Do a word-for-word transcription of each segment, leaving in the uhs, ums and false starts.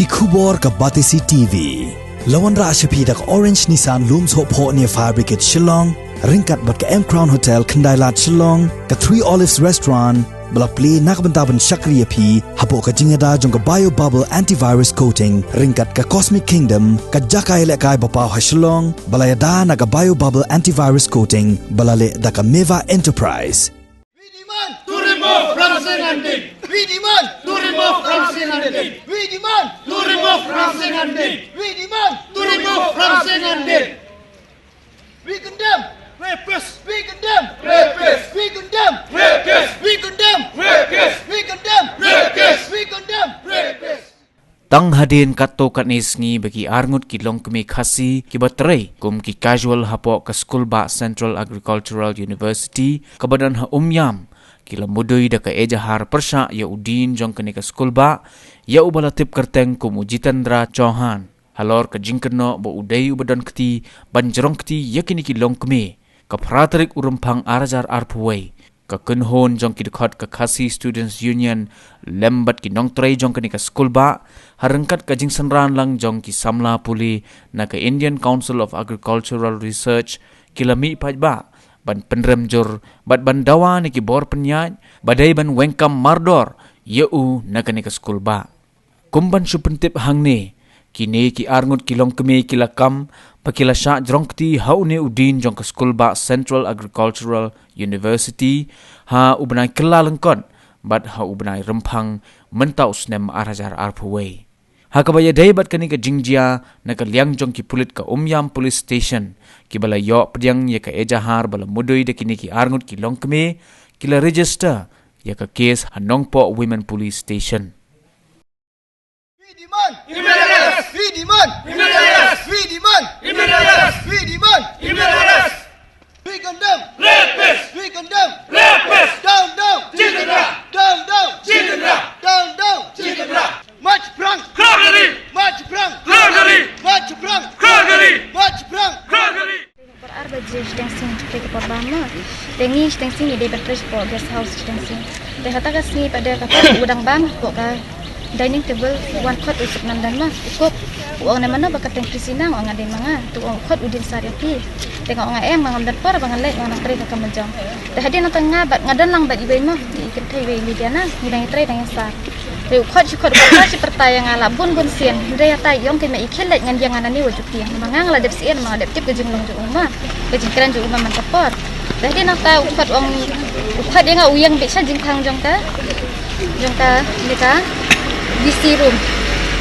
Ki khubor ka Batesi T V. La wanrah sha phi da ka Orange Nissan Lum Sohphoh near Fire Brigade Shillong, ryngkat bad ka M Crown Hotel Khyndailad Shillong, ka Three Olives Restaurant, ba la plie na ka bynta ban shakri ïa phi hapoh ka jingïada jong ka Bio Bubble Antivirus Coating, ryngkat ka Cosmic Kingdom, ka jaka ïalehkai ba paw ha Shillong, ba la ïada na ka Bio Bubble Antivirus Coating, ba la leh da ka Meva Enterprise. We demand to remove Ramsing and Dean. We demand to remove Ramsing and Dean. We demand to remove Ramsing and Dean. We demand to remove Ramsing and Dean. We condemn rapists. We condemn rapists. We condemn rapists. We condemn rapists. We condemn rapists. We condemn rapists. Tang hadien katto katne sngi ba ki arngut ki longkmie Khasi kiba trei kum ki casual hapoh ka skulbah Central Agricultural University kaba don ha Umiam, ki la mudui da ka ejahar pyrshah ïa u dean jong kane ka skulbah, ïa uba la tip kyrteng kum u Jitendra Chauhan, halor ka jingkynnoh ba u dei uba don kti ban jrong kti ïa kine ki longkmie. Ka phra tarik u Rymphang ar hajar arphew wei, ka kynhun jong ki dkhot ka Khasi Students Union lem bad ki nongtrei jong kane ka skulbah, ha ryngkat ka jingsynran lang jong ki samla pule na ka Indian Council of Agricultural Research, ki la mih paidbah ban pynrem jur bad ban dawa na ki bor pynïaid ba dei ban weng kam mardor ïa u na kane ka skulbah. Kum ban shu pyntip hangne, kine ki arngut ki longkmie ki la kam ba ki la shah jrong kti ha une u dean jong ka skulbah Central Agricultural University ha u bnai Kyllalyngkot bad ha u bnai Rymphang mynta u snem ar hajar arphew wei. Ha kaba ïadei bad kane ka jingjia, na ka liang jong ki pulit ka Umiam Police Station, kiba la ïoh pdiang ïa ka ejahar ba la mudui da kine ki arngut ki longkmie, ki la register ïa ka case ha Nongpoh Women Police Station. We demand immediate arrest. We demand immediate arrest. We demand immediate arrest. We demand immediate arrest. We condemn rapists. We condemn rapists. Down, down. Jitendra. Down, down. Jitendra. Down, down. Jitendra. March prang. Khlor kali. March prang. Khlor kali. March prang. Khlor kali. March prang. Khlor kali. Por ar baje shiteng sing, te ka por bam mo. Te ngi shiteng sing ngi dei ban trei shapoh guest house shiteng sing. Te kata ka sngi pat de kata u dang bam hapoh ka dining table, u wan khot u suk nam dan ma, u kup. U ong ne mano ba ka teng phi shnong, u ong nga dei ma nga. Te u ong khot u dien sar ïa phi. Te nga ong nga em, nga ngam don por ba ngan leit, nga nang trei ka kam jong. Te hadien nangta nga bad nga don lang bad iwei mo, i kynthei iwei Lydia na, ngi dang ïatrei dang ïasar. Te u khot shi khot u khot shi pyrta ïa nga la bun bun sien. Hynrei hata i ong te me i khie leit ngan ïa nga nane wa juti. Namar nga nga la dep sien, nga la dep tip ka jinglong jong u ma, ka jingkren jong u ma man ka por. Te hadien nangta u khot ong, u khot ïa nga u ïeng beit sha jingkhang jong ka, jong ka, ne ka D C room.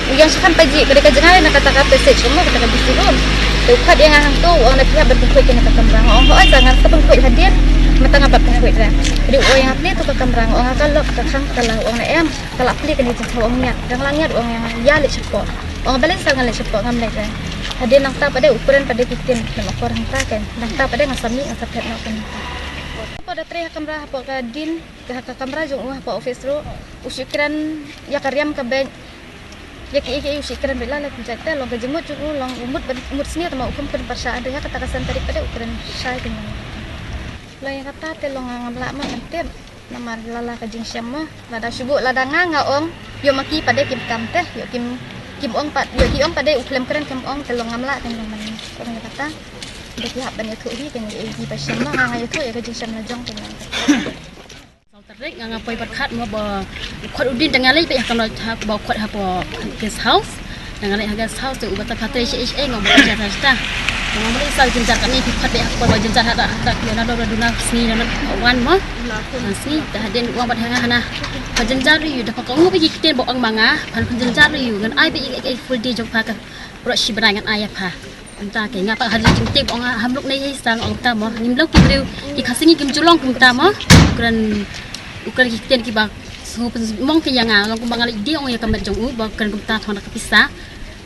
U ïeng shakhmat pajih, ka dei ka jngai na kata ka passage room, kata ka D C room. Te u khot ïa nga hangto, u ong na phi hap ban pynkhuid kane ka kamra. Nga ong hooid sa ngan sa pynkhuid hadien, mynta nga pat pynkhuid ra. Te u ong ïa nga plie to ka kamra, nga ong ha ka lock ka khang ka la, u ong na em. Ka la plie kane jingkhang, u ong ngiat, dang la ngiat u ong ïa nga ïa leit shapoh. U ong balei sa ngan leit shapoh, ngam leit re. Hadien nangta pat de u kren pat de ki ktien khlem akor hangta ken. Nangta pat de nga sa mih nga sa phet noh kane. Hapoh da trei ha kamra hapoh ka din, ha ka kamra jong u hapoh office ruh, u shu kren ïa ka riam ka beit. Ïa kiei kiei u shu kren beit la la kumjat te long ka jingmut jong u long u mut ban mut sniew te ma u khum kren pyrshah, hynrei ha kata ka san tarik pat de u kren shai kane. Long ïa kata te long ngam lah ma ban tip. Namar lada ka jingshem ma, lada shu buh lada nga nga ong, ïoh ma ki pat de kim kam te, ïoh kim, kim ong pat, ïoh ki ong pat de u khlem kren kim ong te long ngam lah te long mane. Ong ïa kata, de ki hap ban ïathuh hi kane ïa ki ba shem ma, nga nga ïathuh ïa ka jingshem la jong te long. Saw tarik nga nga poi pyrkhat mo ba u khot u dien te nga leit peit ha kamra ha ba u khot hapoh guest house. Te nga leit ha guest house te u bata pha trei shi ish eh nga u bata jynjar ha ta. Nga mut sa jynjar kane phi khot beit ha kor ba jynjar ha ta ha ta phi na dor duna sngi na wan mo. Ha sngi te hadien u ong bad ha nga hana. Pha jynjar ïa u da pha kohnguh beit ki ktien ba ong ma nga phan pha jynjar ïa u ngan ai beit ïa ka full day jong pha ka baroh shi bnai ngan ai ïa pha. Kumta ke nga pat ha jingtip ong ha mluk nei ei sa nga ong ta mo ngim long ki briew ki Khasi ngi kim ju long kumta mo. U kren u kren ki ktien kiba sngew pynmong ke ïa nga long kumba nga leit die ong ïa ka met jong u ba kren kumta thong da ka pisa.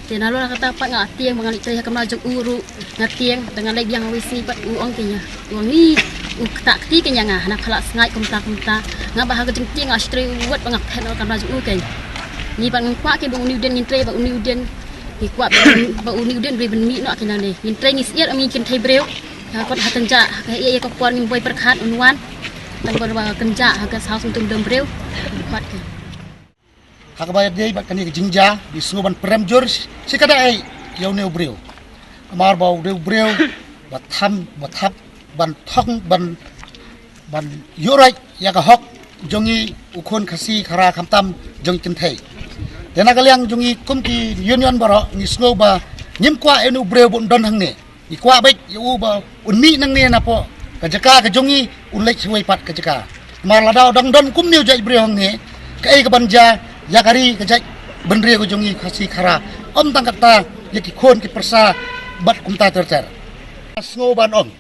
Te nalor kata pat nga tieng ba nga leit trei ha kamra jong u ruh nga tieng da nga leit biang ha wei sngi pat u ong ke ïa u ong ni u kata kti ke ïa nga hana pha la sngaid kumta kumta nga ba ha ka jingtieng nga shu trei wat ba nga phet na kamra jong u ke. Ngi pat ngi kwah ke ba uni u dien ngin trei ba uni u dien Ngi kwah ba, ba uni u dien briew ban mih noh ki nangne. Ngin trei ngi syier ym ngi kynthei briew. Ha kot ha kynjah ha ka ïa ïa ka por ngim boi pyrkhat un wan. Tang ba kynjah ha guest house ngim dum briew. Kwah ki. Ha kaba ïadei bad kane ka jingjia, ngi sngew ban pynrem jur shi kada ei ïa une u briew. Namar ba une u briew ba tham, ba thap ban thong, ban, ban ïoh rai ïa ka hok jong ngi u khun Khasi Khara khamtam jong kynthei. Te na ka liang jong ngi kum ki union baroh ngi sngew ba ngim kwah ïa une u briew ba un don hangne. Ngi kwah beit ïa u ba un mih nangne napoh ka jaka ka jong ngi, un leit shuwei pat ka jaka. Namar lada u dang don kumne u jait briew hangne, kaei kaban jia ïa ka ri ka jait bynriew ka jong ngi Khasi Khara, ym tang kata ïa ki khun ki pyrsa bad kumta ter ter. Sngew ban ong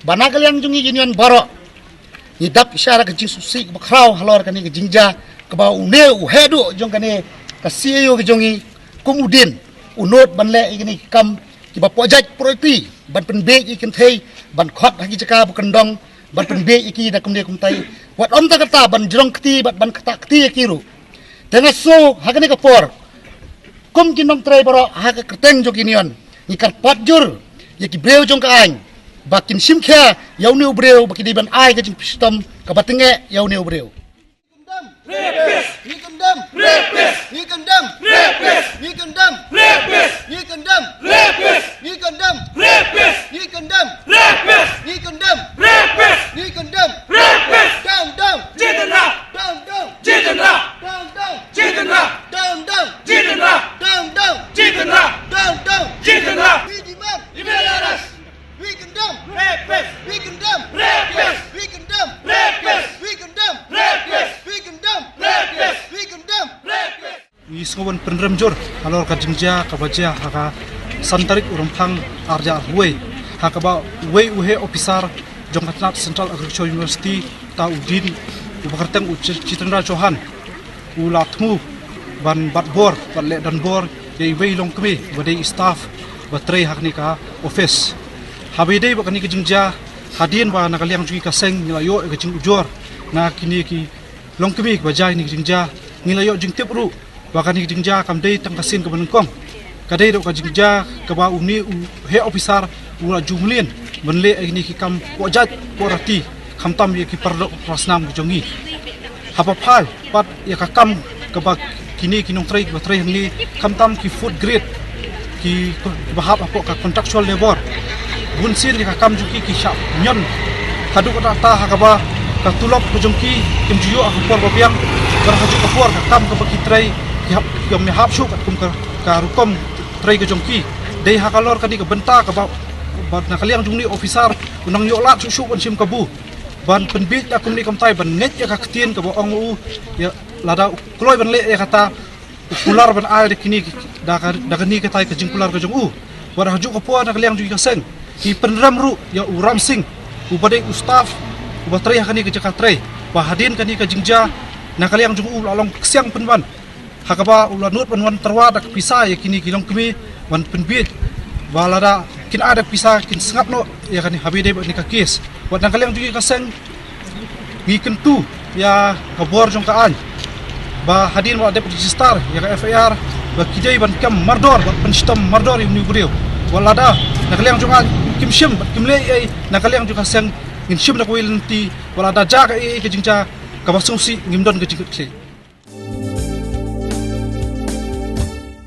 ba na ka liang jong ngi union baroh ngi dap ïa ka jingsngewsih ba khraw halor kane ka jingjia kaba une u heh duh jong kane ka C A O ka jong ngi kum u dien u nud ban leh ïa kane ki kam kiba pojat property ban pynbiej ïa ki kynthei, ban khot ha ki jaka ba kyndong, ban pynbiej ïa ki da kumne kumtai. Wat ym tang kata ban jrong kti, ban, ban kata kti ïa ki ruh. Te nga sngew ha kane ka por kum ki nongtrei baroh ha ka kyrteng jong ki union ngi kyrpad jur ïa ki briew jong ka aiñ ba kin shim khia ïa une u briew ba ki dei ban ai ka jingpynshitom kaba tyngeh ïa une u briew. Rapist! We condemn! Rapist! We condemn! Rapist! We condemn! Rapist! We condemn! Rapist! We condemn! Rapist! We condemn! Rapist! We condemn! Rapist! We condemn! Rapist! Down, down! Jitendra! Down, down! Jitendra! Down, down! Jitendra! Down, down! Jitendra! Down, down! Jitendra! Down, down! Jitendra! We demand! Immediate arrest! We condemn! Rapist! We condemn! Rapist! We condemn! Rapist! We condemn! Rapist! We condemn! Rapist! We condemn! Rapist! Ngi sngew ban pynrem jur halor ka jingjia kaba jia ha ka san tarik u Rymphang ar hajar arphew wei, ha kaba uwei u heh ophisar jong ka tnat Central Agriculture University, ta u dien uba kyrteng u Chi-, Chitendra Chauhan, u la thmu ban bat bor, ban leh donbor ïa iwei i longkmie ba dei i staff ba trei ha kane ka office. Haba ïadei bad kane ka jingjia, hadien ba na ka liang jong ngi ka seng ngi la ïoh ïa ka jingujor na kine ki longkmie kiba jia ïa kane ka jingjia, ngi la ïoh jingtip ruh ba kane ka jingjia kam dei tang ka sien kaba nyngkong. Ka dei ruh ka jingjia kaba une u heh ophisar u la ju mlien ban leh ïa kine ki kam pojat porati, khamtam ïa ki paradoh parasnam ka jong ngi. Haba phai pat ïa ka kam kaba kine ki nongtrei kiba trei hangne, khamtam ki fourth grade, ki, kiba hap hapoh ka contractual labor. Bunsien ïa ka kam jong ki ki shah ñion haduh katta katta, ha kaba ka tulop ka jong ki kim ju ïoh ha ka por ba biang. Bad ha kajuh ka por ka kam kaba ki trei ki hap, ki ym hap shuh katkum ka, ka rukom trei ka jong ki. Dei ha ka lor kane ka bynta kaba, ba na ka liang jong une u ophisar u nang ïoh lad shuh shuh ban shim kabu, ban pynbiej da kumne kumtai, ban ngeit ïa ka ktien kaba ong u, ïa, lada u kloi ban leh ïa kata, u kular ban ai da kine ki, da ka, da kane katai ka jingkular ka jong u. Bad ha kajuh ka por na ka liang jong ngi ka seng ngi pynrem ruh ïa u Ram Singh uba dei u staff uba trei ha kane ka jaka trei, ba hadien kane ka jingjia na ka liang jong u u la long ksiang pynban, ha kaba u la nud ban wan tyrwa da ka pisa ïa kine ki longkmie ban pynbiej, ba lada kin ai da ka pisa kin sngap noh ïa kane, haba ïadei bad kane ka case. Bad na ka liang jong ngi ka seng ngi kyntu ïa ka bor jong ka aiñ ba hadien ba la dep register ïa ka F I R ba ki dei ban kem mardor, ban pynshitom mardor ïa une u briew. Bad lada na ka liang jong ka aiñ kim shim bad kim leh ei ei, na ka liang jong ka seng ngin shim da kawei lynti, bad lada jia kaei kaei ka jingjia kaba sngewsih ngim don ka jingkitkhlieh.